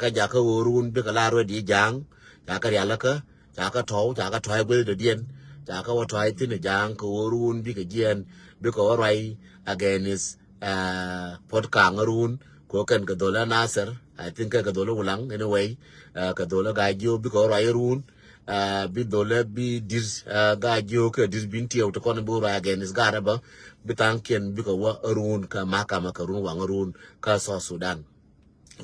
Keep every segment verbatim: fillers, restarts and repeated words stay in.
kä jakä ɣöö run bikɛ la ruet i̱ ja̱a̱ŋ, jakä rialikä, jakä tɔ̱w, jakä tɔ̱a̱c gueth dɔ̱diɛn, jakä wä tɔ̱a̱c thi̱n i̱ ja̱a̱ŋ kɛ ɣöö run bikɛ jiɛɛn, bikɛ wä ruac against, uh, Puɔ̱t Kaŋ run, kɛ ɣöö kɛn kɛ dhol ɛ Nasir, I think kɛ kɛ dhol ɛ Wulaŋ, anyway, uh, kɛ dhol ɛ Gaa Jiök bikɛ wä ruac run, uh, bi dhol ɛ bi di̱t, uh, Gaa Jiök kɛ di̱t bin tiɛw ti kɔn bi wä ruac against Gaa Rɛbä, bi tha̱a̱ŋkiɛn bikɛ wä run kä mahakama kɛ run waŋ run kä South Sudan.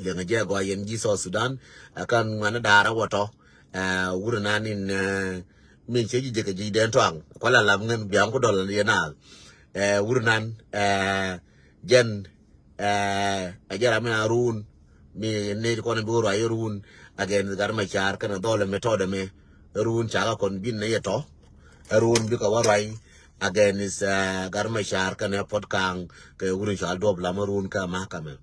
Liɛŋɛ jɛ gɔaa yɛn ji̱ South Sudan, ɛ, kä ŋuɛ̈ni da̱a̱r ɛ wä tɔ, ɛ, wur nan in, ɛ, min cɛ ji̱ jɛ kɛ ji̱ dɛn tɔaŋ. Kualɛ lam ŋän biaŋ ku dɔl yɛn a, ɛ, wur nan, ɛ, jɛn, ɛ, ɛ jɛ ram min a run, mi ni kɔn bi wä ruac run against Gat Macar kɛnɛ dhɔl ɛmɛ tɔt ɛmɛ, run cakɛ kɔn bin ni yɛ tɔ, run bikɛ wä ruac against, ɛ, Gat Macar kɛnɛ Puɔ̱t Kaŋ kɛ wur in cɔal Duɔp Lam run kä mahakama.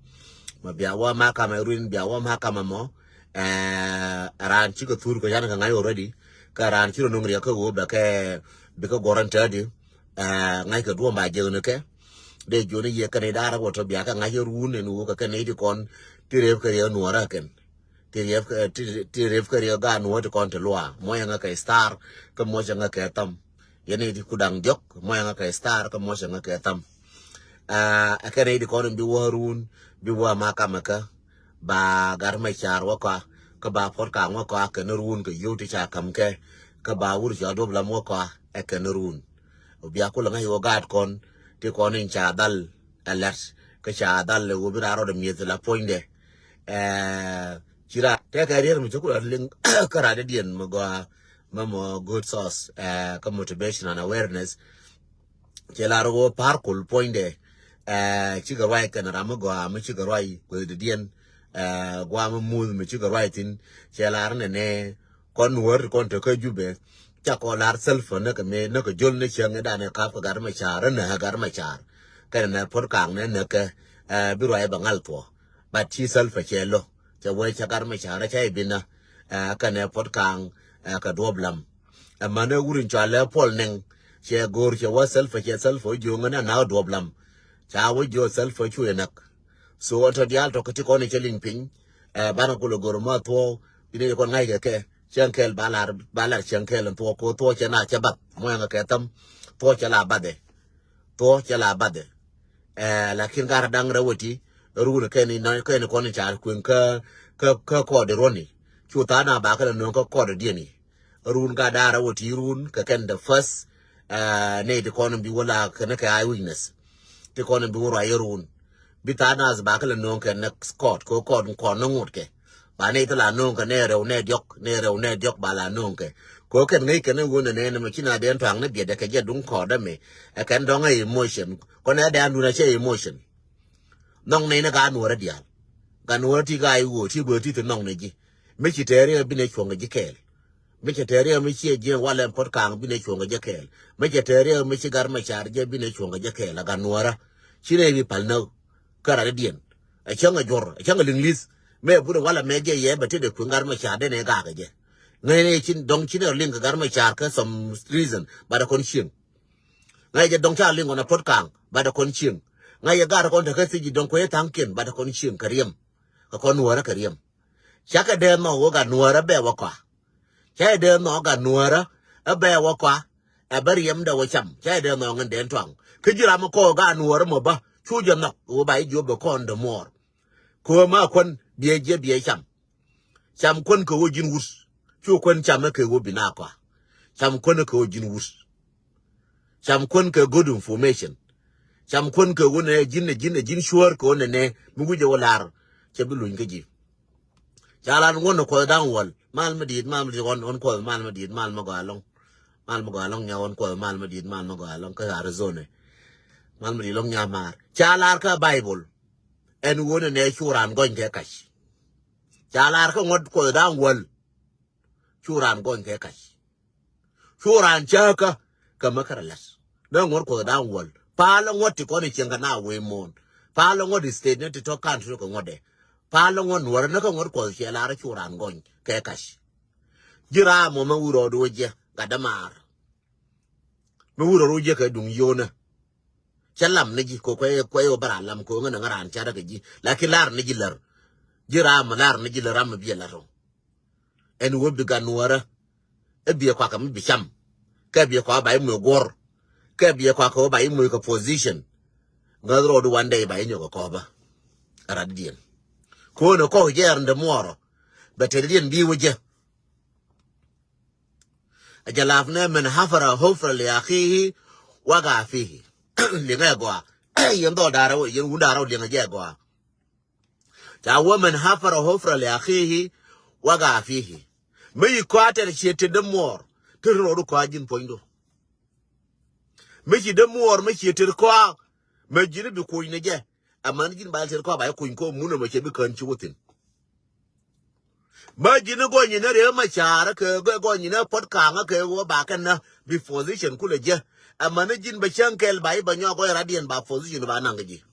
Ma bia wä mahakama run bia wä mahakama mɔ, ɛ, raan cikɛ thur kɛ yan kɛ ŋa̱c already. Kä raan ci rɔ no̱ŋ riɛk kä ɣöö bɛ kɛ bikɛ guɔrän täädi, ɛ, ŋa̱c kɛ duɔ̱ɔ̱m ba jek ni kɛ. Dee jiɔni yɛ kɛn i̱ da̱a̱r wä tɔ bia kɛ ŋa̱c run ɛn ɣöö kɛ kɛn i̱ di kɔn ti rep kɛ riɛk nuɔrä kɛn. Ti riɛp kɛ, ti, ti riɛp kɛ riɛk gaat nuɔ̱ɔ̱t ti kɔn ti luaak. Muɔ̱c ɛŋä kɛ star, kä muɔ̱c ɛŋä kɛ tham. Yɛn i̱ ti ku da̱ŋ diɔ̱k, muɔ̱c ɛŋä kɛ star, kä muɔ̱c ɛŋä kɛ tham. Aa, ɛ kɛn i̱ ti kɔn bi wä run, bi wä mahakama kä. Ba Gat Macar wä kɔa, kä ba Puɔ̱t Kaŋ wä kɔa, kɛn run kɛ yio̱w ti ca ka̱m kɛ. Kä ba wur cɔal Duɔp Lam wä kɔa, ɛ kɛn run. Bia kulɛ ŋa̱c wä gaat kɔn, ti kɔn in ca dhal, ɛ lɛt, kä ca dhal ɛ wä bi raan rɔɔdɛ mi̱eth la puɔ̱nydɛ. Ɛ, ci raan tekɛ rier mi ci ku raan liŋ kä raan dee diɛn mi gɔaa mi mɔ good source, ɛ, kä motivation and awareness. Cɛ lar ɣöö pa̱a̱r kul puɔ̱nydɛ, ɛ, cikɛ ruac kɛn ram mi gɔaa mi cikɛ ruac kueth dee diɛn, ɛ, guam mi muth mi cikɛ ruac thi̱n. Cɛ lar nɛnɛ kɔn nuɔ̱ɔ̱r kɔn te kä Jubɛ. Ca kɔn lar Salva näkɛ mëë näkɛ jol ni cäŋ i̱ danɛ kap kɛ Gat Macar, inɛ Gat Macar. Kɛnɛ nɛ Puɔ̱t Kaŋ nɛ näkɛ, ɛ, bi ruac bɛ ŋal thuɔ̱. But ci Salva cɛ lo̱. Cɛ wee cɛ Gat Macar cɛ i̱ binä, ɛ, kɛnɛ Puɔ̱t Kaŋ, ɛ, kɛ Duɔp Lam. Ɛ mänɛ wur in cɔalɛ Puɔl Nɛŋ. Cɛ go̱o̱r cɛ wä Salva cɛ Salva wä jiöŋä nɛ na̱k Duɔp Lam. Ca wä jiöö Salva cu yɛ näk. So ɛn tɔ diaal tɔ kä ti kɔn i̱ cä liŋ piny. Ɛ, banɛ kulɛ go̱r ma thuɔ̱ɔ̱. Ini kɔn ŋa̱ckɛ kɛ cäŋ kɛɛl ba lar, ba lar cäŋ kɛɛl in thuɔ̱ɔ̱ ko thuɔ̱ɔ̱ cɛ na cɛ bath muɔ̱ɔ̱ŋɛ kɛ thäm. Thuɔ̱ɔ̱ cɛ la bathɛ. Thuɔ̱ɔ̱ cɛ la bathɛ. Ɛ, lakin gat da̱ŋ rɛw ɛ ti run kɛn in kɛn in kɔn in ca kueŋ kä, kä, kä kɔɔd in ruɔ̱ni. Cu tha̱a̱ŋ na ba kɛ lɛ nööŋ kä kɔɔd in diɛni. Run gat da̱ŋ rɛw ɛ ti run kɛ kɛn the first, ɛ, nɛy ti kɔn in bi wä la kɛn kɛ eye witness. Ti kɔn in bi wä ruac run. Bi tha̱a̱ŋ na ba kɛ lɛ nööŋ kɛ next court, kɛ court in kɔn ni ŋot kɛ. Ba nɛy ti la nööŋ kɛ nɛ rɛw nɛ diɔ̱k, nɛ rɛw nɛ diɔ̱k ba la nööŋ kɛ. Kɛ kɛn ŋäc kɛn ɛ ɣöö nɛ nɛ nɛ mɛ ci na dee ɛn tɔaŋ ni biɛt ɛ kɛ jɛ duŋ kɔɔdä mɛ. Ɛ kɛn dɔ̱ŋ ɛ emotion. Kɔn ɛ dee an duun a cɛ emotion. Nhɔŋ nɛy ni gaa nuɔ̱ɔ̱rä diaal. Gaa nuɔ̱ɔ̱rä ti gaa i̱ ɣöö ti guee ti thi nhɔŋ nɛ ji̱. Mi ci tɛɛri ɛ bi nɛ cuɔ̱ŋ kɛ ji̱ kɛɛl. Mi cɛ tɛɛri ɛ mi ciɛ ji̱ walɛ Puɔ̱t Kaŋ bi nɛ cuɔ̱ŋ kɛ ji̱ kɛɛl. Mi cɛ tɛɛri ɛ mi ci Gat Macar jɛ bi nɛ cuɔ̱ŋ kɛ ji̱ kɛɛl. Ɛ gaa nuɔ̱ɔ̱rä. Ci nɛ bi pal näk. Kä rat i̱ diɛn. Ɛ cäŋ ɛ juɔ̱r, ɛ cäŋ ɛ liŋ li̱th. Mëë but ɛ walɛ mɛ jɛ yɛ bɛ tetdɛ kui̱ Gat Macar denɛ ga̱a̱kɛ jɛ. Ŋäcnɛ cin dɔ̱ŋ cin ɛ liŋ kɛ Gat Macar kä some reason, but ɛ kɔn cieŋ. Ŋäcɛ jɛ dɔ̱ŋ ca liŋ kɔn ɛ Puɔ̱t Kaŋ, but ɛ kɔn cieŋ. Ŋäcɛ jɛ gaat kɔn te kä thiec ji̱ dɔ̱ŋ kuecä tha̱a̱ŋkiɛn, but ɛ kɔn cieŋ kɛ riɛm. Kɛ kɔn nuäärä kɛ riɛm. Cakɛ dee nhɔk ɣöö gat nuäärä bɛ wä kɔa. Ca jɛ dee nhɔk gat nuäärä ɛ bɛ wä kɔa. Ɛ bä riɛmdɛ wä cam. Ca jɛ dee nhɔk ŋän dee tɔaŋ. Kä ji̱ ram mi kɔɔk gat nuäärä mɔ bä. Cu jɛ nhɔk ɣöö ba ji̱ jiök bɛ kɔn dämuɔɔr. Kɛ ɣöö ma kuän biɛ jiɛ biɛ cam. Cam kuän kɛ ɣöö ji̱n wut. Cu kuän cam kɛ ɣöö bi na kɔa. Cam kuän kɛ ɣöö ji̱n wut. Cam kuän kɛ good information. Cam kuän kɛ ɣöö nɛ ji̱n, nɛ ji̱n, nɛ ji̱n cuäär kɛ ɣöö nɛ nɛ mi wi̱c ɛ wä la̱r. Cɛ bi luny kä ji̱. Ca lar ŋuɔ̱n ɛ Kuɔth da̱ŋ wäl. Mal mi di̱i̱t, mal mi di̱i̱t, ɣɔn, ɣɔn Kuɔth, mal mi di̱i̱t, mal mi gɔaa ɛlɔ̱ŋ. Mal mi gɔaa ɛlɔ̱ŋ nya ɣɔn Kuɔth, mal mi di̱i̱t, mal mi gɔaa ɛlɔ̱ŋ kä Arizona. Mal mi di̱i̱t ɛlɔ̱ŋ nya maar. Ca lar kä Baibol. Ɛn ɣöö nɛ nɛ cu raan gɔny kɛ kac. Ca lar kä ŋuɔ̱t Kuɔth da̱ŋ wäl. Cu raan gɔny kɛ kac. Cu raan cääkä kɛ mä kärɛ la̱t. Dee ŋuɔ̱t Kuɔth da̱ŋ wäl. Palä ŋuɔ̱t ti kɔn i̱ cieŋ kɛ na wee muɔ̱ɔ̱n. Palä ŋuɔ̱t i̱ state ni ti tɔ̱ country kɛ ŋuɔ̱tdɛ. Palä ŋuɔ̱t nuɔ̱rä ni kä ŋuɔ̱t Kuɔth ciɛ lar cu raan gɔny kɛ kac. Ji̱ raam mɔ mɛ wurɔ do̱ jɛ gat dämaar. Mi wurɔ ru jɛ kɛ duŋ yonä. Cä lam ni ji̱ ko kuɛ kuɛ ɣöö bä raan lam ko ŋän ŋä raan carä kɛ ji̱. Lakin lar ni ji̱ lär. Ji̱ ram mi lar ni ji̱ lɛ ram mi biɛ lar rɔ. Ɛn wä bi gan wärä. Ɛ biɛ kɔakɛ mi bi cam. Kɛ biɛ kɔakɛ ba imuɛ guɔr. Kɛ biɛ kɔakɛ wä ba imuɛ kɛ position. Ŋäth rɔɔdu wan dɛy ba inyɔk kɛ kɔɔpä. Ɛ rat diɛn. Ko̱n ɛ kɔk jɛ ɛr ndɛ muɔrɔ. Bɛ tɛt diɛn bi wä jɛ. Ɛ jɛ lap nɛ mɛn hafara hofra li akhihi. Waga fihi. Liŋɛ gɔaa. Yɛn dhɔl darɛ wä yɛn wun darɛ wä liŋɛ jɛ gɔaa. Ca wä mɛn hafara hofra li akhihi waga fihi. Mi yi kɔa tɛr ciɛ tɛr dämuɔɔr tɛr rɔɔdu kɔa ji̱n puɔ̱nydu. Mi ci dämuɔɔr mi ciɛ tɛr kɔa mɛ ji̱n bi kuny ni jɛ. Aman ji̱n bal tɛr kɔa ba yi kuny kɔ mun mɛ cɛ bi kän ci wä thin. Mɛ ji̱n gɔny ni rɛ mɛ caar kɛ gɔny ni puɔt kaŋä kɛ wä ba kɛn na bi position kulɛ jɛ. Aman ji̱n bɛ cäŋ kɛl ba yi bɛ nyɔk gɔny radiɛn ba position ba naŋ kɛ ji̱.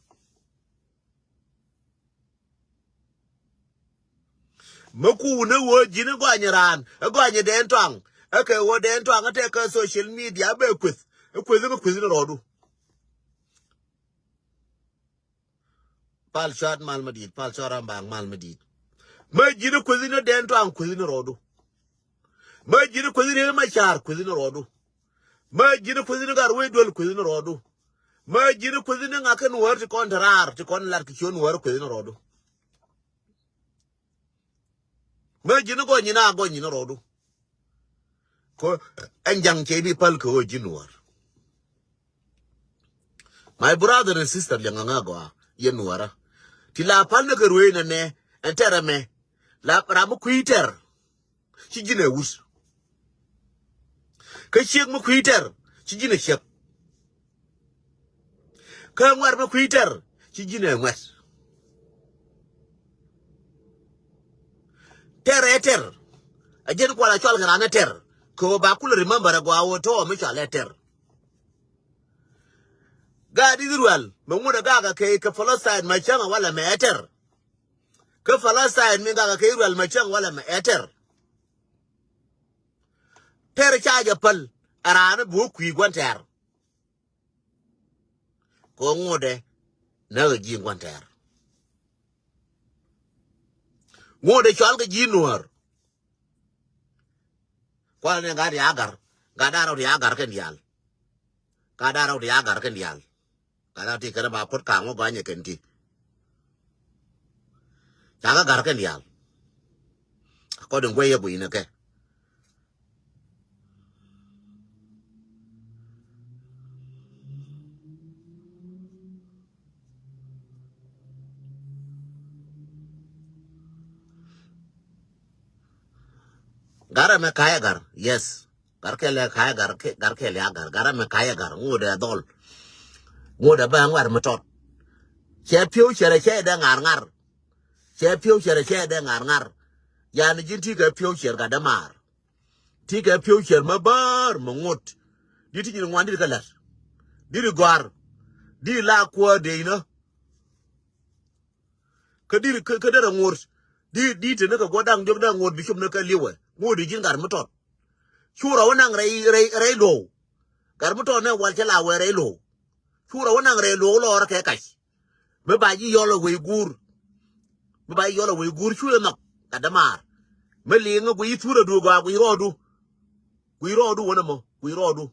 Mä kuun ɛ ɣöö ji̱n ɛ gɔany raan ɛ gɔany dɛn tɔaŋ. Ɛ kɛ ɣöö dɛn tɔaŋ ɛ tɛk kä social media ɛ bɛ kueth. Ɛ kueth ɛ kueth ni rɔɔdu. Pal cuat mal ma di̱i̱t, pal cuat ram baŋ mal ma di̱i̱t. Mä ji̱n ɛ kueth ni dɛn tɔaŋ kueth ni rɔɔdu. Mä ji̱n kueth ni ma caar kueth ni rɔɔdu. Mä ji̱n kueth ni gar wee duel kueth ni rɔɔdu. Mä ji̱n kueth ni ŋakä nuäär ti kɔn te raar ti kɔn lat ki ciö nuäär kueth ni rɔɔdu. Mä ji̱n gɔny ni a gɔny ni rɔɔdu. Ko ɛn jaŋ cɛ bi pal kɛ ɣöö ji̱ nuäär. My brother and sister liɛŋ aŋa gɔaa yɛ nuäärä. Ti la pal ni kɛ ruëëc nɛ nɛ ɛn tɛrɛ mɛ la ram mi kui̱ tɛr. Ci ji̱n ɛ wut. Kä ciek mi kui̱ tɛr ci ji̱n ɛ ciek. Kä ŋuɛ̈t mi kui̱ tɛr ci ji̱n ɛ ŋuɛ̈t. Tɛr ɛ tɛr. A jiɛn kual a cɔal kɛ raan ɛ tɛr kɛ ɣöö ba kulɛ remember ɛ gɔaa ɣöö tɔ̱ mi cɔal ɛ tɛr. Gaat Israel mɛ ŋut ɛ gakɛ kɛ kɛ Palestine mɛ cäŋ ɛ walɛ mɛ ɛ tɛr. Kä Palestine mi gakɛ kɛ Israel mɛ cäŋ walɛ mɛ ɛ tɛr. Tɛr ca jɛ päl ɛ raan bi wä kui̱ gua̱n tɛr. Kɛ ŋotdɛ näk ɛ ji̱ gua̱n tɛr. Ŋotdɛ cɔal kɛ ji̱ nuäär. Kualɛ ni gat ya gar gat da̱rä wut ya gar kɛn diaal. Gat da̱rä wut ya gar kɛn diaal. Gat da̱rä ti kɛn ba puɔ̱t ka̱a̱ŋ wä gɔ̱a̱nyɛ kɛn ti. Ca kɛ gar kɛn diaal. According guey yɛ guiy ni kɛ. Garɛ mɛ kayɛ gar, yes. Gar kɛl ɛ kayɛ gar, gar kɛl ɛ a gar. Garɛ mɛ kayɛ gar ŋot ɛ dhɔl. Ŋot ɛ bä ŋuɛr mi tɔt. Cɛ pi̱w cɛrɛ cɛ dɛ ŋar ŋar. Cɛ pi̱w cɛrɛ cɛ dɛ ŋar ŋar. Yani ji̱n ti kɛ pi̱w cɛr gat dɛ maar. Ti kɛ pi̱w cɛr mä bäär mä ŋot. Di ti nyin ŋuan di kä lɛr. Di ri gɔar. Di la kuäär dee inä. Kä di ri kä derɛ ŋot. Di di te ni kɛ guɔ daŋ diɔk daŋ ŋot bi cop ni kɛ liwɛ. Ŋot di ji̱n gat mi tɔt. Cu rɔ wä naŋ rɛy rɛy rɛy lo̱w. Gat mi tɔt ni wal cɛ la wɛ rɛy lo̱w. Cu rɔ wä naŋ rɛy lo̱w lɔɔr kɛ kac. Mi ba ji̱ yɔl ɛ wec guur. Mi ba ji̱ yɔl ɛ wec guur cu ɛ nhɔk gat dämaar. Mi liŋä guiy thurä du gɔaa guiy rɔɔdu. Guiy rɔɔdu wänä mɔ guiy rɔɔdu.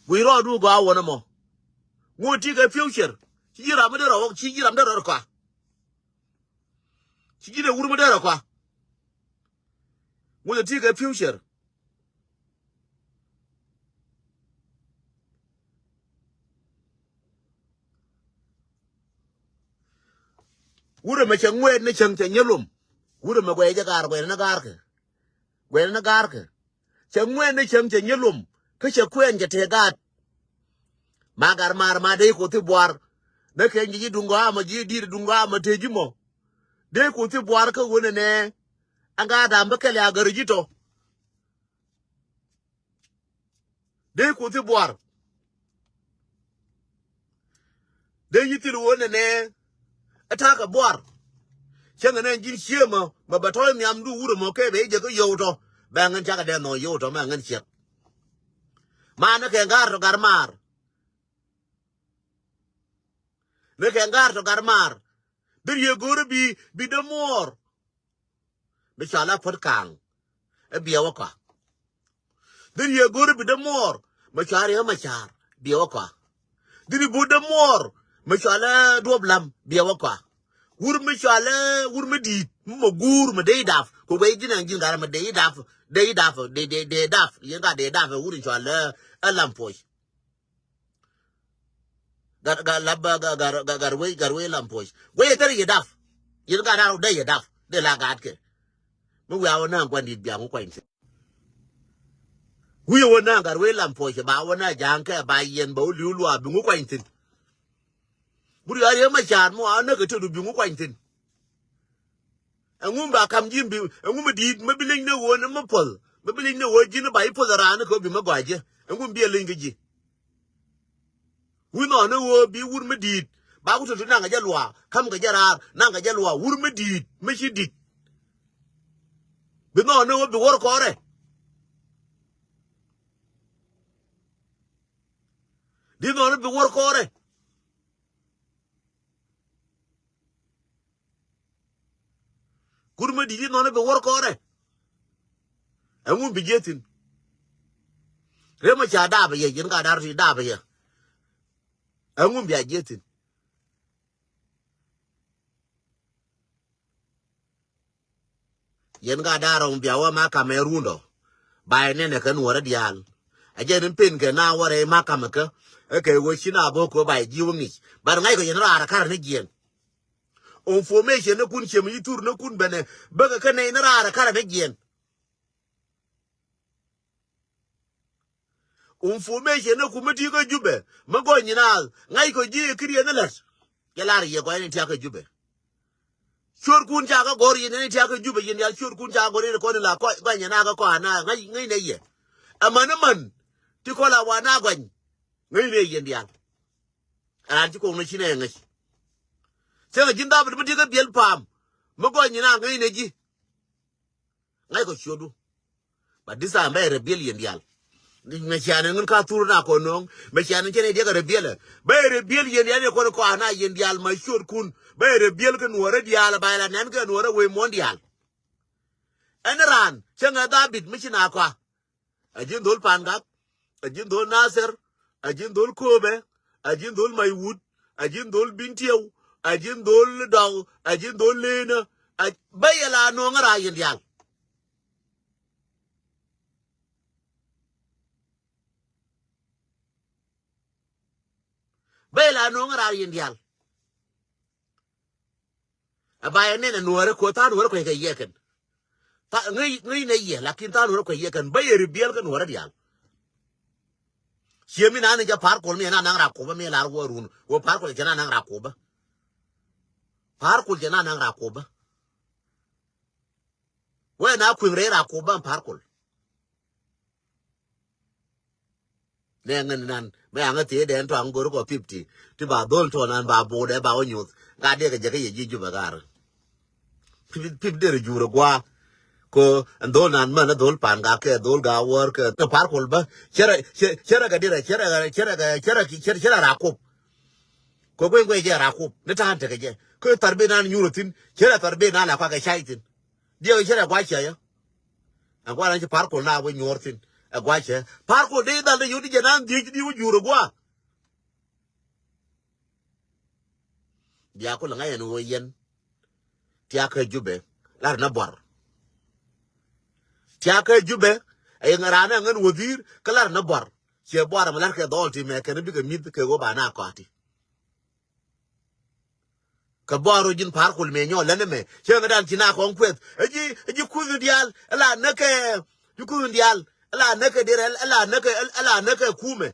Guiy rɔɔdu gɔaa wänä mɔ. Ŋot ti kɛ future. Ci ji̱ ram mi dee rɔ wä ci ji̱ ram dee rɔ kɔa. Ci ji̱ dee wur mi dee rɔ kɔa. Ŋot ti kɛ future. Wurɛ mɛ cɛ ŋuɛɛt ni cäŋ cɛ nyɛ lom. Wurɛ mɛ guɛy jɛ gaar guɛy ni gaarkɛ. Guɛy ni gaarkɛ. Cɛ ŋuɛɛt ni cäŋ cɛ nyɛ lom kä cɛ kuɛɛn cɛ tëë gaat. Ma gar maar ma dee ikothi buar. Ni kɛ ji̱ ji̱ duŋ gɔaa mɔ ji̱ di̱i̱t duŋ gɔaa mɔ tëë ji̱ mɔ. Dee ikothi buar kä ɣöö nɛnɛ. Ɛn gaat dam bi kɛl ya gär ji̱ tɔ. Dee kuthi buar. Dee nyi thil wä nɛnɛ. Ɛ ta̱a̱ kɛ buar. Cäŋ ɛnɛ ji̱n ciemä mɛ bɛ tɔ̱ nhiamdu wurɛ mɔ kɛ bɛ jɛ kä yio̱w tɔ̱. Bɛ ŋän cakɛ dee nhɔk yio̱w tɔ̱ mɛ ŋän ciɛk. Ma ni kɛ ŋa̱r tɔ̱ gar maar. Ni kɛ ŋa̱r tɔ̱ gar maar. Dhil yɛ go̱o̱r bi, bi dämuɔɔr mi cɔal a Puɔt Kaŋ, ɛ biɛ wä kɔa. Dhil yɛ go̱o̱r bi dämuɔɔr mi cɔal Riɛk Macar, biɛ wä kɔa. Dhil i̱ bo̱o̱r dämuɔɔr mi cɔal a Duɔ̱p Lam, biɛ wä kɔa. Wur mi cɔal a, wur mi di̱i̱t mi mɔ guur mi dee i̱ dap kɛ wee ji̱n ɛn ji̱n gat mi dee i̱ dap, dee i̱ dap, dee, dee, dee dap, yɛn gat dee dap, wur in cɔal a, a Lam Puɔc. Gat, gat, lap, gat, gat, gat, gat wee, gat wee Lam Puɔc. Wee yɛ thɛr yɛ dap. Yɛn gat da̱r wä dee yɛ dap. Dee la gat kɛ. Mi wiaa wä na̱a̱ŋ gua̱n di̱t bia ŋu kuany thi̱n. Wi̱i̱ wä na̱a̱ŋ gat wee Lam Puɔc ba wä na̱a̱ŋ ja̱a̱ŋ kɛ ba yɛn ba wä li̱w luaak bi ŋu kuany thi̱n. Bur ya̱ Riɛk Macar mɔ a näk kɛ tetdu bi ŋu kuany thi̱n. Ɛŋu ba kam ji̱ bi, ɛŋu mi di̱i̱t mi bi leny ni ɣöö ni mi puɔth, mi bi leny ni ɣöö ji̱n ba i̱ puɔth ɛ raan ni kɛ ɣöö bi mi gɔaa ji̱. Ɛŋu mi bi ɛ leny kɛ ji̱. Wi̱i̱ nɔɔni ɣöö bi wur mi di̱i̱t ba ku tötu naŋ kɛ jɛ luaak, ka̱m kɛ jɛ raar, naŋ kɛ jɛ luaak, wur mi di̱i̱t mi ci di̱t. Bi nɔɔni ɣöö bi wär kɔrɛ. Di nɔɔni bi wär kɔrɛ. Kur mi di̱t inɔni bi wär kɔrɛ. Ɛŋu bi jiɛ thi̱n. Riɛk Macar daapɛ yɛ, yɛn ka da̱r ti daapɛ yɛ. Ɛŋu bia jiɛ thi̱n. Yɛn ka da̱r ɔŋ bia wä ma kamɛ rundɔ. Ba yɛ nɛnɛ kɛ nuɔrɛ diaal. A jɛ ni pen kɛ na wä rɛy ma kamɛ kä. Ɛ kɛ wä ci na bä kɛ ba yɛ ji̱ wä ŋi̱c. Ba ŋa̱c kɛ yɛn raar karɛ ni jiɛn. Information ni kun ciɛ mi ci thur ni kun bɛnɛ bäkɛ kä nɛy ni raar karɛ ni jiɛn. Information ni kun mi ti kä Jubɛ mi gɔny nyin a ŋa̱c kɔ ji̱ kɛ riɛn ni lät. Jɛ lar yɛ gɔny ni tiak kä Jubɛ. Ciöt kun ca kä gɔr yɛn ni tiak kä Jubɛ yɛn dial ciöt kun ca kä gɔr yɛn kɔn ni la kɔc gɔny nyin a kä kɔn a na ŋa̱c ŋäc nɛ yɛ. Ɛmän ni män ti kɔn la wa na gɔny ŋäc nɛ yɛn dial. Raan ci koŋ ni ci nɛ ŋäc. Cäŋ a ji̱n dhap mi ti kä biɛl pa̱a̱m mi gɔny nyin a ŋäc nɛ ji̱. Ŋa̱c kɔ ciötdu. But this time bɛ rebel yɛn diaal. Mɛ cianɛ ŋun ka thur na kɔ no̱o̱ŋ. Mɛ cianɛ cɛn idiɛk rebel. Bɛ rebel yɛn diaal yɛ kɔn kɔ ana yɛn diaal ma ciöt kun. Bɛ rebel kɛ nuɔrɛ diaal ba la nɛn kɛ nuɔrɛ wee muɔ̱n diaal. Ɛn raan cɛ ŋɛ dhabit mi ci na kɔa. A ji̱n dhol Pangak, a ji̱n dhol Nasir, a ji̱n dhol Kööbɛ, a ji̱n dhol Maiwut, a ji̱n dhol Bintiɛw, a ji̱n dhol Dɔk, a ji̱n dhol Leenä, a bä yɛ la nööŋä raar yɛn diaal. Bä yɛ la nööŋä raar yɛn diaal. A ba yɛ nɛn a nuɔrɛ ko tha̱a̱ŋ nuɔrɛ kuec kɛ yɛ kɛn. Tha̱a̱ŋ ŋäc nɛ yɛ lakin tha̱a̱ŋ nuɔrɛ kuec yɛ kɛn bä yɛ ri biɛl kɛ nuɔrɛ diaal. Ciɛ mi nani jɛ Pa̱a̱r Kuɔl mi yɛ na naŋ rak Kuɔbä mi yɛ lar wä run wä Pa̱a̱r Kuɔl jɛ na naŋ rak Kuɔbä. Pa̱a̱r Kuɔl jɛ na naŋ rak Kuɔbä. Wee na kui̱ŋ rɛy rak Kuɔbä Pa̱a̱r Kuɔl. Nɛ ŋän nan mɛ aŋä thiee dɛn tɔaŋ go̱r kɔ fifty ti ba dhol tɔn an ba bo̱o̱dɛ ba wä nyuth. Ŋa̱t dee kɛ jɛ kä yɛ ji̱ Jubɛ gar. Pip, pip derɛ jurɛ gua̱a̱. Ko ɛn dhol nan män ɛ dhol Pangak kɛ dhol Gawär kɛ Pa̱a̱r Kuɔl bä. Cɛ rɛ, cɛ, cɛ rɛ kɛ dirɛ, cɛ rɛ kɛ, cɛ rɛ kɛ, cɛ rɛ kɛ, cɛ rɛ, cɛ rɛ rak Kuɔb. Ko gueny gueny jɛ rak Kuɔb ni ta̱a̱n tekɛ jɛ. Ko thar ben nan nyuur thi̱n, cɛ rɛ thar ben nan la kua kɛ cay thi̱n. Diɛk cɛ rɛ gua̱a̱ cɛ yɛ. Ɛn gua̱a̱ nan ci Pa̱a̱r Kuɔl na wä nyuur thi̱n. Ɛ gua̱a̱ cɛ. Pa̱a̱r Kuɔl dee dhal ni yot di jɛ nan dhiec di wä jurɛ gua̱a̱. Bia kulɛ ŋa̱c ɛn ɣöö yɛn. Tiakä Jubɛ lar nä buar. Tiakä Jubɛ ɛ ŋɛ raan ɛ ŋän wädhi̱i̱r kä lar nä buar. Ciɛ buar ɛmɛ lar kɛ dhɔl ti mɛ kɛn bikɛ mi̱th kɛ ɣöö ba na kɔati. Kɛ buar ɣöö ji̱n Pa̱a̱r Kuɔl mɛ nyɔɔl lɛn ɛmɛ ciɛ ŋä dan ci na kɔŋ kueth ɛ ji̱, ɛ ji̱ kuth diaal ɛ la näkɛ ji̱ kuth diaal ɛ la näkɛ dirɛ ɛ la näkɛ ɛ la näkɛ kumɛ.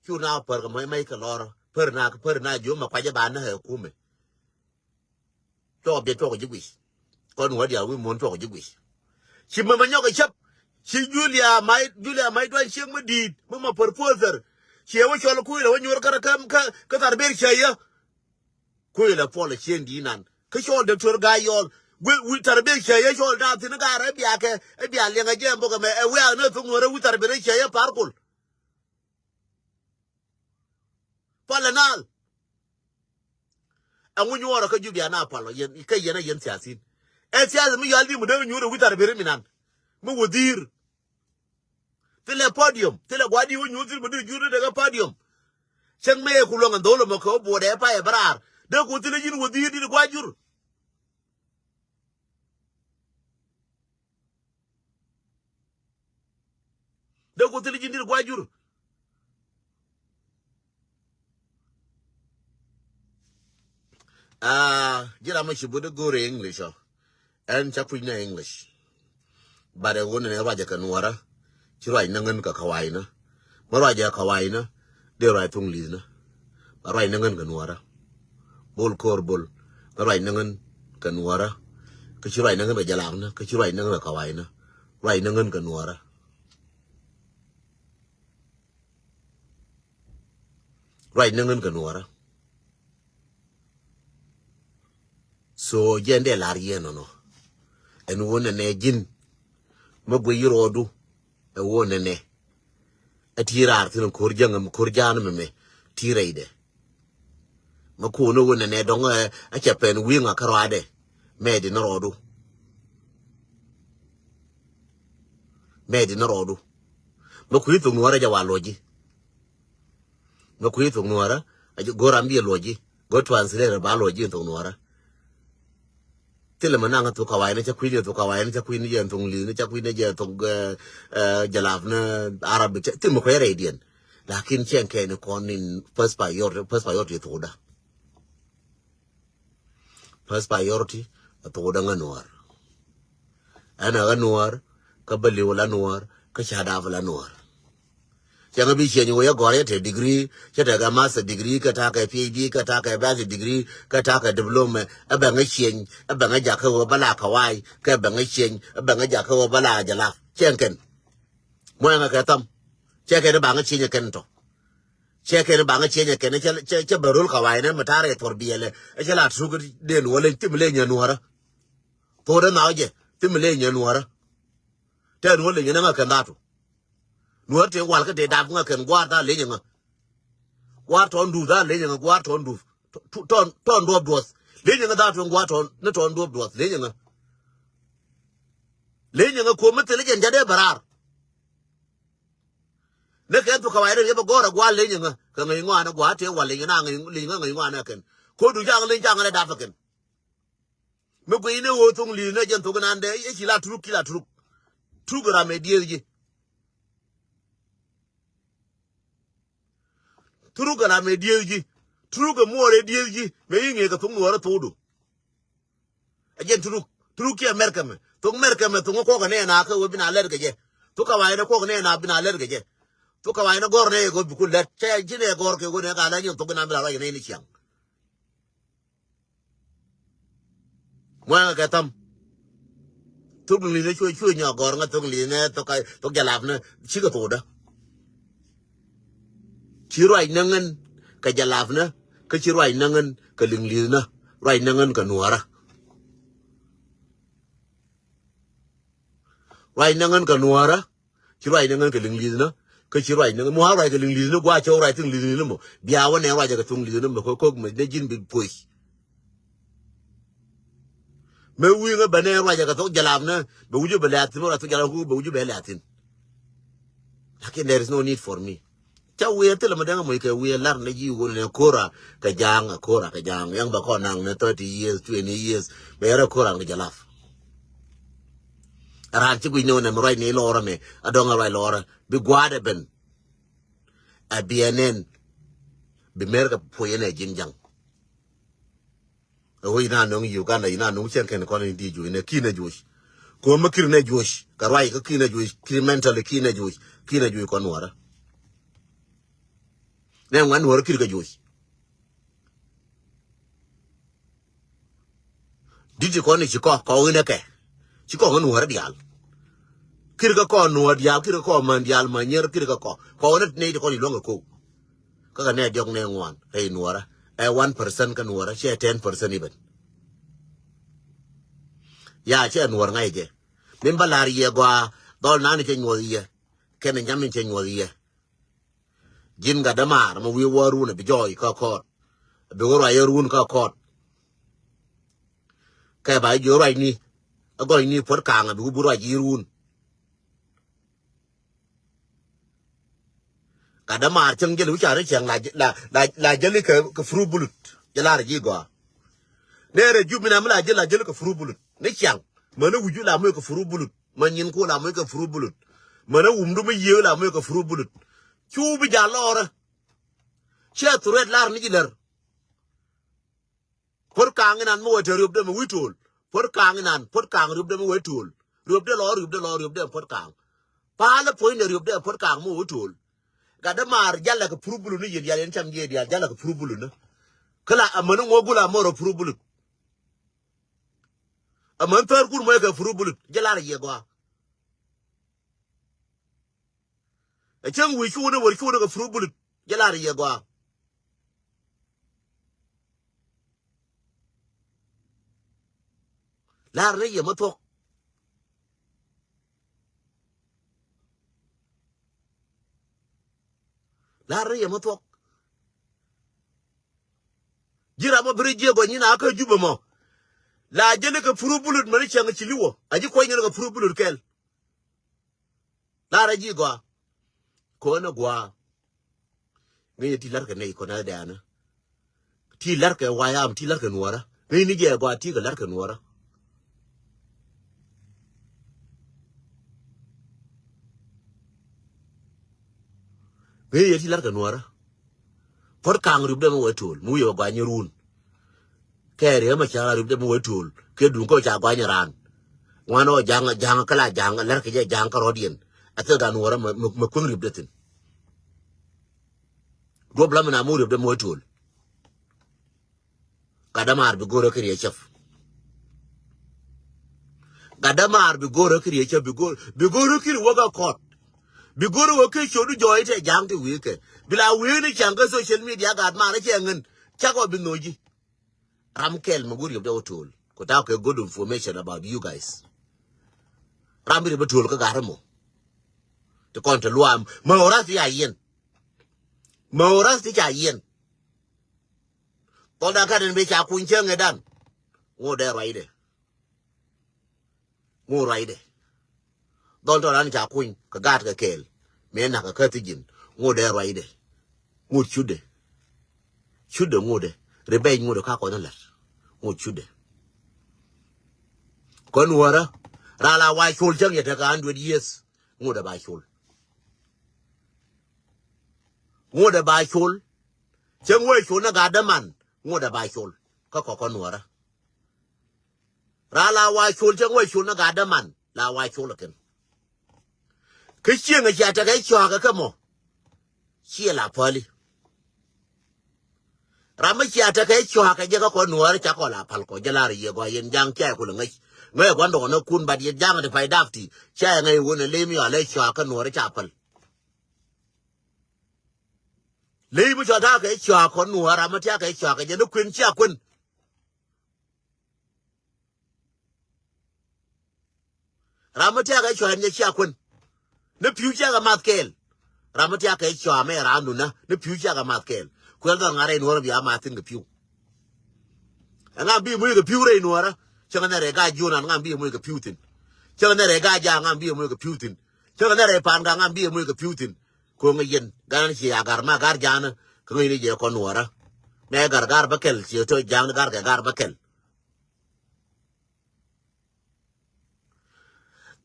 Cu na pär kɛ mɔc mɛc kɛ lɔr pär na pär na jiö mɛ kuacä ba näk ɛ kumɛ. Cuɔk biɛ cuɔk ji̱ guic. Kɔn wä diaal wi̱i̱ muɔ̱n cuɔk ji̱ guic. Ci mɛ mɛ nyɔk ɛ cäp. Ci Julia Mai, Julia Mai Duany Ciek mi di̱i̱t mi mɛ pär puɔth thɛr. Ciɛ wä cɔl kui̱ lɛ wä nyuɔr kärä kä kä kä thar ber cä yä. Kui̱ lɛ puɔl ɛ cien di̱i̱t nan kä cɔl Doctor Gai Yɔl. Wi̱i̱ wi̱i̱ thar ber cä yä cɔl da̱a̱ thi̱n ga̱a̱r ɛ bia kɛ ɛ bia liɛŋ ɛ jɛ ɛmbok ɛmɛ ɛ wiak ni thok nuɔ̱ɔ̱rä wi̱i̱ thar ber cä yä Pa̱a̱r Kuɔl. Pal ɛ nal. Ɛŋu nyuɔrɔ kä Juba na pal ɔ yɛn kä yɛn a yɛn siasin. Ɛ siasa mi yɔal di mi dee nyuur ɛ wi̱i̱ thar beri mi nan. Mi wä dhi̱i̱r. Thilɛ podium. Thilɛ gua̱di̱ wä nyuur thil mi dee jur ni dee kä podium. Cäŋ mëë ku luäŋ ɛn dho̱l ɛmɔ kɛ wä buɔdɛ pay ɛ bä raar. Dee ku thilɛ ji̱n wä dhi̱i̱r di̱t gua̱ jur. Dee ku thil ji̱n di̱t gua̱ jur. Aa, ji̱ ram mi ci but i̱ go̱o̱r i̱ English ɔ. Ɛn ca kui̱ny ni English. But ɛ ɣöö nɛnɛ ruacɛ kɛ nuɔ̱ɔ̱rä. Ci ruac ni ŋän kɛ kawainä. Mi ruacɛ kɛ kawainä dee ruac thuŋ li̱thnä. Ba ruac ni ŋän kɛ nuɔ̱ɔ̱rä. Bol ko̱o̱r bol. Mi ruac ni ŋän kɛ nuɔ̱ɔ̱rä. Kä ci ruac ni ŋän kɛ jɛ laknä. Kä ci ruac ni ŋän kɛ kawainä. Ruac ni ŋän kɛ nuɔ̱ɔ̱rä. Ruac ni ŋän kɛ nuɔ̱ɔ̱rä. So jɛn dee lar yɛn nɔnɔ. Ɛn wä nɛnɛ ji̱n. Mi guiy yi rɔɔdu. Ɛ wä nɛnɛ. Ɛ ti raar thin ko̱r jäŋ ko̱r ja̱a̱n mɛmɛ. Ti rɛydɛ. Mi kuun ɛ wä nɛnɛ dɔŋ ɛ cɛ pɛn wi̱i̱ ŋa kä rɔadɛ. Mɛ di ni rɔɔdu. Mɛ di ni rɔɔdu. Mi kui̱ thok nuɔ̱ɔ̱rä jɛ wa luɔ̱c ji̱. Mɛ kui̱ thok nuɔ̱ɔ̱rä, a ji̱ go̱r ram bi luɔ̱c ji̱. Go̱r translator ba luɔ̱c ji̱ thok nuɔ̱ɔ̱rä. Thilɛ mɛ naŋ thok kawainä cä kui̱ ni thok kawainä cä kui̱ ni jɛ thok li̱thnä cä kui̱ ni jɛ thok, eh, eh, jɛ lap ni Arabi cä thil mɛ kui̱ rɛy diɛn. Lakin cɛn kɛn kɔn in first priority, first priority thokdä. First priority a thokdä ŋä nuɔ̱ɔ̱r. Ɛn a ɣä nuɔ̱ɔ̱r, kä bä li̱w la nuɔ̱ɔ̱r, kä ca dap la nuɔ̱ɔ̱r. Cɛ ŋä bi cieny wee a gɔ̱r yɛ te degree, cɛ te kɛ master degree, kä ta̱a̱ kɛ P H D, kä ta̱a̱ kɛ bachelor degree, kä ta̱a̱ kɛ diploma. Ɛ bɛ ŋä cieny, ɛ bɛ ŋä jakä wee bä la kawai, kä bɛ ŋä cieny, ɛ bɛ ŋä jakä wee bä la jɛ lap. Cɛ ŋä kɛn. Muɔ̱ɔ̱ŋ ɛ kɛ tham. Cɛ kɛn ɛ ba ŋä cieny ɛ kɛn tɔ. Cɛ kɛn ɛ ba ŋä cieny ɛ kɛn ɛ cɛ, cɛ, cɛ bɛ rol kawai nɛ mɛ ta̱a̱ rɛ thɔr biɛlɛ. Ɛ cɛ la truk den wä leny thim leny ɛ nuɔ̱ɔ̱rä. Thok dee nhɔk jɛ thim leny ɛ nuɔ̱ɔ̱rä. Tɛn wä leny ɛ nɛ ŋä kɛn dhatu. Nuɔ̱ɔ̱r tëë wal kä tëë dap ŋä kɛn gua̱a̱r tha̱a̱ŋ leny ɛ ŋä. Gua̱a̱r tɔ̱ɔ̱n dup tha̱a̱ŋ leny ɛ ŋä gua̱a̱r tɔ̱ɔ̱n dup. Tɔ̱-, tɔ̱ɔ̱n, tɔ̱ɔ̱n duɔ̱p duɔth. Leny ɛ ŋä dha̱a̱ŋ tueŋ gua̱a̱r tɔ̱ɔ̱n, ni tɔ̱ɔ̱n duɔ̱p duɔth. Leny ɛ ŋä. Leny ɛ ŋä kuɔ̱m mi thil jɛn ja̱t dee bɛ raar. Ni kɛ thok kawai rɛy yɛ bɛ gɔ̱r ɛ gua̱a̱r leny ɛ ŋä. Kɛ ŋäc ŋɔaanɛ gua̱a̱r tëë wal leny ɛ na ŋäc, leny ŋä ŋäc ŋɔaanɛ kɛn. Ko̱du caŋ leny caŋ rɛ dap ɛ kɛn. Mi guiy ni ɣöö thoŋ li̱i̱th ni jɛn thok inan dee i̱ ci la turuk ki la turuk. Turuk ram ɛ dieth ji̱. Turuk ram ɛ dieth ji̱. Turuk ɛ muɔɔr ɛ dieth ji̱. Mëë i̱ ŋi̱i̱c kɛ thoŋ nuɔɔr ɛ thokdu. Ɛ jɛn turuk. Turuk kiɛ mɛrkɛ mɛ. Thok mɛrkɛ mɛ thoŋ ɛ kuɔk ɛ nɛɛna kä wee bi na lɛt kɛ jɛ. Thok kawai ni kuɔk ɛ nɛɛna bi na lɛt kɛ jɛ. Thok kawai ni gɔr nɛ kɛ wee bi ku lɛt. Cɛ ji̱n ɛ gɔr kɛ wee nɛ ka lɛ nyin thok inan bi la ruac kɛ nɛy ni ciaŋ. Muaŋ kɛ tham. Thok li̱ŋ li̱th ni cuɛ cuɛ nyɔk gɔr ŋä thok li̱ŋ ni thok, thok jalap ni cikɛ thokdä. Ci ruac ni ŋän kɛ jalap ni kä ci ruac ni ŋän kɛ li̱ŋ li̱th ni ruac ni ŋän kɛ nuɔ̱ɔ̱rä. Ruac ni ŋän kɛ nuɔ̱ɔ̱rä. Ci ruac ni ŋän kɛ li̱ŋ li̱th ni kä ci ruac ni ŋän mua̱a̱ ruac kɛ li̱ŋ li̱th ni gua̱a̱ cɔw ruac thiŋ li̱th ni mɔ bia wä nɛ ruac kɛ thuŋ li̱th ni mɔ kɛ kok mɛ ni ji̱n bi puɔ̱c. Mɛ wi̱i̱ ŋä bɛ nɛ ruac kɛ thok jalap ni bɛ wi̱c bɛ lɛ athin ruac thok jalap ni bɛ wi̱c bɛ lɛ athin. Lakin there is no need for me. Ca wi̱i̱ thilɛ mɛ dɛŋ mɔc kɛ wi̱i̱ lar ni ji̱ wun ni kora kɛ ja̱a̱ŋ kora kɛ ja̱a̱ŋ yɛn bɛ kɔn naŋ ni thirty years, twenty years bɛ yɛrɛ kora kɛ jalap. Raan ci guic ni wä nɛmɛ ruac ni lɔrä mɛ a dɔŋ a ruac lɔrä bi gua̱a̱dɛ ben. A biɛ nɛn bi mer kɛ puɔ̱c ɛn ɛ ji̱n jaŋ. Ɛ wä ina nɔŋ Uganda ina nɔŋ cɛn kɛn kɔn in di juɔc nɛ ki̱n ɛ juɔc. Kuɔm mi kir nɛ juɔc kɛ ruac kä ki̱n ɛ juɔc kir mentally ki̱n ɛ juɔc ki̱n ɛ juɔc kɔn nuɔrä. Nɛ ŋuan nuɔrä kir kɛ juɔc. Di̱t ti kɔn i̱ ci kɔk kɔk inɛ kɛ ci kɔk in nuɔ̱ɔ̱rä diaal. Kir kä kɔk nuɔ̱ɔ̱r diaal kir kä kɔk män diaal män nyier kir kä kɔk kɔk inɛ nɛy ti kɔn i̱ luäŋ ɛ ko̱k. Kä kɛ nɛ diɔ̱k nɛ ŋuan rɛy nuɔ̱ɔ̱rä ɛ one percent kä nuɔ̱ɔ̱rä cɛ ten percent i̱ ben. Ya cɛ nuɔ̱ɔ̱r ŋa̱c jɛ min bä la̱r yɛ gɔaa dhɔl nan i̱ cɛ nyuɔ̱th yɛ. Kɛn i̱ nyam i̱ cɛ nyuɔ̱th yɛ. Ji̱n gat dämaar mɛ wi̱i̱ wä run ɛ bi jɔɔy kä kɔɔt. Bi wä ruac ɛ run kä kɔɔt. Kɛ ba jiök ruacni. A gɔcni Puɔt Kaŋ a bi wä bi ruac yi̱ run. Gat dämaar cäŋ jäli wi̱c a ri cäŋ la, la, la, la jäli kɛ, kɛ furu bulut. Jɛ lar ji̱ gɔaa. Nɛɛrɛ jup mi na mi la jäli, la jäli kɛ furu bulut. Ni cäŋ. Mäni wi̱cu la muc kɛ furu bulut. Mä nyin ku la muc kɛ furu bulut. Mäni wumdu mi yiëë la muc kɛ furu bulut. Cu bi jal lɔɔrä. Cɛ threat lar ni ji̱ lär. Puɔt Kaŋ inan mi wä te riöpdɛ mi wi̱i̱ to̱o̱l. Puɔt Kaŋ inan, Puɔt Kaŋ riöpdɛ mi wä to̱o̱l. Riöpdɛ lɔ, riöpdɛ lɔ, riöpdɛ Puɔt Kaŋ. Palä puɔ̱nydɛ riöpdɛ Puɔt Kaŋ mi wä to̱o̱l. Gat dämaar jalɛ kɛ furu bulut ni yɛn diaal, yɛn cam yɛ diaal jalɛ kɛ furu bulut ni. Kä la amäni ŋuɔ gul amɔ rɔ furu bulut. Amäni thäär kun mɔ yɛ kɛ furu bulut. Jɛ lar yɛ gɔaa. Ɛ cäŋ wi̱i̱ cuuni wär cuuni kɛ furu bulut. Jɛ lar yɛ gɔaa. Lar ni yɛ mä thuɔ̱k. Lar ni yɛ mä thuɔ̱k. Ji̱ ram mä bi ri jiɛ gɔny nyin a kä Jubɛ mɔ. La jäli kɛ furu bulut mäni cäŋ ci li̱wä. A ji̱ kuɔ̱ny ni kɛ furu bulut kɛl. Lar a ji̱ gɔaa. Kɔn a gɔaa. Ŋäcni ti la̱rkɛ nɛy kɔn a dɛ̈ɛ̈nä. Ti la̱rkɛ wayam, ti la̱rkɛ nuɔ̱ɔ̱rä. Ŋäcni jɛ gɔaa ti kɛ la̱rkɛ nuɔ̱ɔ̱rä. Ŋäcni jɛ ti la̱rkɛ nuɔ̱ɔ̱rä. Puɔ̱t Kaŋ ri̱pdɛ mi wä to̱o̱l, mi wi̱i̱ wä gɔaa nyi run. Kɛ riɛm a ca ri̱pdɛ mi wä to̱o̱l kɛ duŋ kä ca gɔaa nyi raan. Ŋuan ɔ ja̱ŋ, ja̱ŋ kä la ja̱ŋ, lɛr kɛ jɛ ja̱ŋ kä rɔ̱diɛn. A thil gan wä rä mɛ, mɛ, mɛ kueŋ ri̱pdɛ thi̱n. Duɔ̱p la mi na mi wä ri̱pdɛ mi wä to̱o̱l. Gat dämaar bi go̱rä kä riɛ cäp. Gat dämaar bi go̱rä kä riɛ cäp, bi go̱r, bi go̱rä kä riɛ wä kä kɔt. Bi go̱rä wä kä cio̱du jɔɔc tɛ ja̱ŋ ti wi̱i̱ kɛ. Bi la wi̱i̱ ni ca̱ŋ kä social media gat maar cɛ ŋän. Cak ɔ bi no̱o̱ci. Ram kɛl mɛ go̱r riɛp dee wä to̱o̱l. Ku ta̱a̱ kɛ good information about you guys. Ram bi riɛp dee to̱o̱l kä gat rɛ mɔ. Ti kɔn ti luaam. Mɛ ɣöö rath ti ca yiɛn. Mɛ ɣöö rath ti ca yiɛn. Thɔl da kat in bi ca kuny cäŋ ɛ dan. Ŋot dee ruacdɛ. Ŋot ruacdɛ. Dhɔl tɔ̱ ran ca kuny kɛ gaat kɛ kɛɛl. Mëë nak kɛ kä thi̱ji̱n. Ŋot dee ruacdɛ. Ŋot cutdɛ. Cutdɛ ŋotdɛ. Revenge ŋotdɛ ka kɔn la̱t. Ŋot cutdɛ. Kɔn wärä. Raa la wa col cäŋ yɛ tekɛ hundred years. Ŋotdɛ ba col. Ŋotdɛ ba col. Cäŋ wee col ni gat däman. Ŋotdɛ ba col. Kä kɔk kɔn wärä. Raa la wa col cäŋ wee col ni gat däman la wa col kɛn. Kä cieŋ cia tekɛ cɔakä kä mɔ. Ciɛ la päli. Ram mi cia tekɛ cɔakä jɛ kä kɔ nuɔɔr ca kɔ la päl kɔ jɛ la ri yɛ gɔaa yɛn ja̱ŋ cia kulɛ ŋäc. Ŋäc gua̱n dɔɔn ɛ kun bat yɛn ja̱ŋ ti pay dap ti cia ŋäc wun ɛ lem yɔ lɛ cɔakä nuɔɔr ca päl. Ley mi cɔal ta̱a̱ kɛ cɔakä nuɔɔr ram mi tiakä cɔakä jɛ ni kuën cia kuën. Ram mi tiakä cua ɛn yɛ cia kuän. Ni pi̱u ciakä math kɛɛl. Ram mi tiakä cua mɛ ram dun na ni pi̱u ciakä math kɛɛl. Kuɛl dhɔr ŋa̱r rɛy nuɔ̱ɔ̱rä bia math thi̱n kɛ pi̱u. Ɛŋa bi muc kɛ pi̱u rɛy nuɔ̱ɔ̱rä. Cäŋ nɛ rɛy ga̱a̱c jiɔn an ŋa bi muc kɛ pi̱u thi̱n. Cäŋ nɛ rɛy ga̱a̱c ja̱a̱ŋ ŋa bi muc kɛ pi̱u thi̱n. Cäŋ nɛ rɛy pan ga̱a̱ŋ ŋa bi muc kɛ pi̱u thi̱n. Ko̱ŋ yɛn gan ci a gar ma gar ja̱a̱n. Kä ŋäcni jɛ kɔn nuɔ̱ɔ̱rä. Mɛ gar gar bä kɛl ci tɔ ja̱a̱ŋ gar kɛ gar bä kɛl.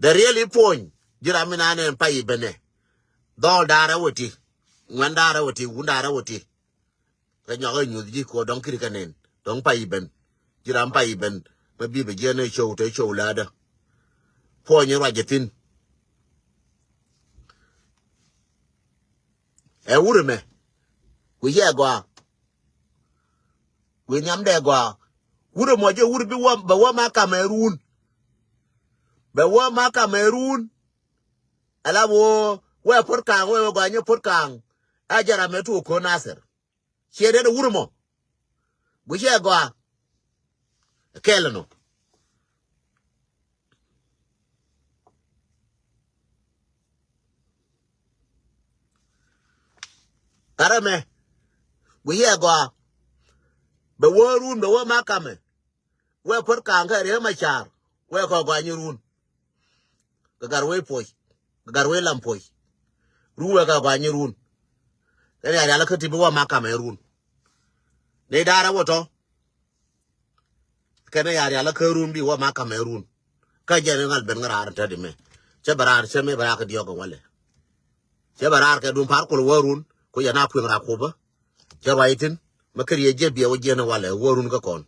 The really point ji̱ ram mi nanɛ pay i̱ benɛ. Dhɔl da̱rɛ wä ti. Ŋuɛn da̱rɛ wä ti, wun da̱rɛ wä ti. Kɛ nyɔk ɛ nyuth ji̱ kɔ dɔ̱ŋ kiri kɛ nɛn dɔ̱ŋ pay i̱ ben. Ji̱ ram pay i̱ ben. Mɛ bi bɛ jiɛn ɛ show te show lädä. Point i̱ ruac jɛ thi̱n. Ɛ wur ɛmɛ. Wi̱c yɛ gɔaa. Wi̱i̱ nhiamdɛ gɔaa. Wur ɛmɔ jɛ wur bi wä bɛ wä ma kamɛ ruun. Bɛ wä ma kamɛ ruun. Ala wä wɛ Puɔ̱t Kaŋ wɛ wä gɔaa nyɛ Puɔ̱t Kaŋ. A jɛ ram mɛ tuuk ko̱n Nathir. Ciɛ dee wur ɛmɔ. Wi̱c yɛ gɔaa. Kɛl ɛnɔ. Gat ɛmɛ. Wi̱c yɛ gɔaa. Bɛ wä ruun bɛ wä ma kamɛ. Wee Kuäär Kaŋ kɛ Riek Macar, wee kɛ gɔaa nyi run. Kɛ Gatwec Puɔc, kɛ Gatwec Lam Puɔc. Ru wee kɛ gɔaa nyi run. Kɛn ya rial kä ti bi wä ma kamɛ run. Ni da̱rä wä tɔ. Kɛn ya rial kä run bi wä ma kamɛ run. Kä jɛn ŋal ben ŋa raar te di mɛ. Cɛ bɛ raar cɛ mɛ bɛ raar kɛ diɔk kɛ walɛ. Cɛ bɛ raar kɛ dun par kul wä run. Ku yɛ na kueŋ ra kupä. Cɛ ruac thin. Mɛ kɛ riɛ jɛ biɛ wä jiɛn walɛ wä run kä kɔn.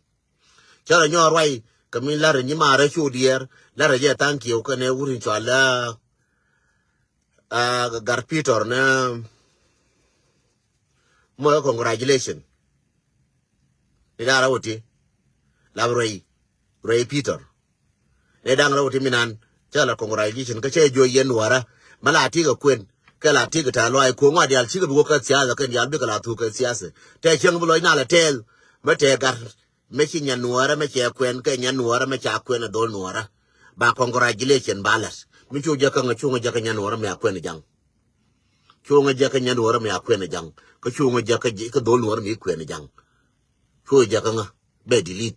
Cä rɔ nyɔɔr ruac kɛ min la̱rä nyi maarä cu diɛɛr la̱rä jɛ thank you kɛnɛ wut in cɔal la, ah, Gat Peter nɛ mɔ congratulation. Ni da̱ŋ rɛw ti lap ruac ruac Peter. Ni da̱ŋ rɛw ti minan cä la congratulation kä cɛ juɔc yɛn nuɔrä. Mɛ la tikɛ kuën kɛ la tikɛ ta̱a̱ luaac kuɔ̱ŋ wa diaal cikɛ bi wä kä siasa kɛn diaal bikɛ la thuk kɛ siasa. Tɛ cieŋ bi lɔc na la tɛɛl mɛ tɛ Gat. Mɛ ci nyan nuɔrä mɛ cɛ kuɛn kɛ nyan nuɔrä mɛ ca kuɛn a dhol nuɔrä. Ba congratulation ba lat mi cu jɛ kä ŋä cu ŋä jɛ kä nyan nuɔrä mɛ a kuɛn jaŋ. Cu ŋä jɛ kä nyan nuɔrä mɛ a kuɛn jaŋ. Kä cu ŋä jɛ kä dhol nuɔrä mɛ kuɛn jaŋ. Cu jɛ kä ŋä bɛ delete.